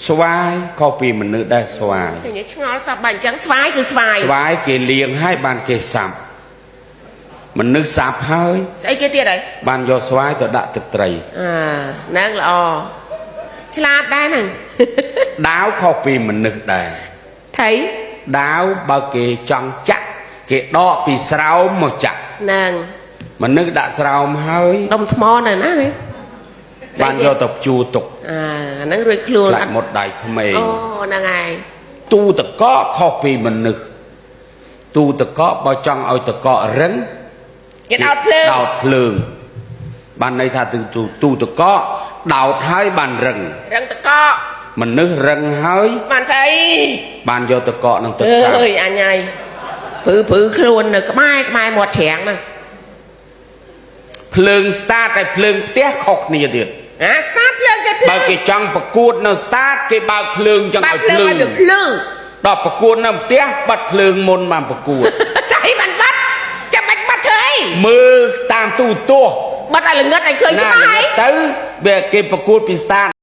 ស្វាយខុសពីមនុស្សដែរស្វាយ តែនិយាយឆ្ងល់សោះបើអញ្ចឹងស្វាយគឺស្វាយ ស្វាយគេលាងហើយបានគេសាប់មនុស្សសាប់ហើយ ស្អីគេទៀតហើយ បានយកស្វាយទៅដាក់ទឹកត្រី អាហ្នឹងល្អឆ្លាតដែរហ្នឹង ដាវខុសពីមនុស្សដែរ ថៃ ដាវបើគេចង់ចាក់គេដកពីស្រោមមកចាក់ ហ្នឹង មនុស្សដាក់ស្រោមហើយ ដុំថ្មនៅណាហ៎ បានយកទៅព្យួរទុក អាហ្នឹងរួចខ្លួន ផ្លាច់មុតដៃក្មេង អូហ្នឹងហើយ ទូតកកខុសពីមនុស្សទូតកកបើចង់ឲ្យតកករឹង គេដោតភ្លើង ដោតភ្លើងបានន័យថាទូទូទូតកកដោតហើយបានរឹង រឹងតកក មនុស្សរឹងហើយ បានស្អី បានយកតកកនឹងទៅ អ កាប់ ើយអញហើយព្រឺព្រឺខ្លួននៅក្បែរក្បែរមាត់ច្រាំងហ្នឹង ភ្លើងស្តាតហើយភ្លើងផ្ទះខុសគ្នាទៀត អាស្តាតភ្លើងគេភ្លើ បើ ង គេចង់ប្រកួតនៅស្តាតគេបើកភ្លើងចង់ បើ ឲ្យភ្លើង កភ្លើងឲ្យវាភ្លឺ ដល់ប្រកួតនៅផ្ទះបាត់ភ្លើងមុនបានប្រកួត តែបានបាត់ចាំបាច់បាត់ធ្វើអី មើលតាមទូទស្សន៍ បាត់ឲ្យល្ងិតឲ្យឃើញច្បាស់ហើយ ទៅវាគេប្រកួតពីស្តាត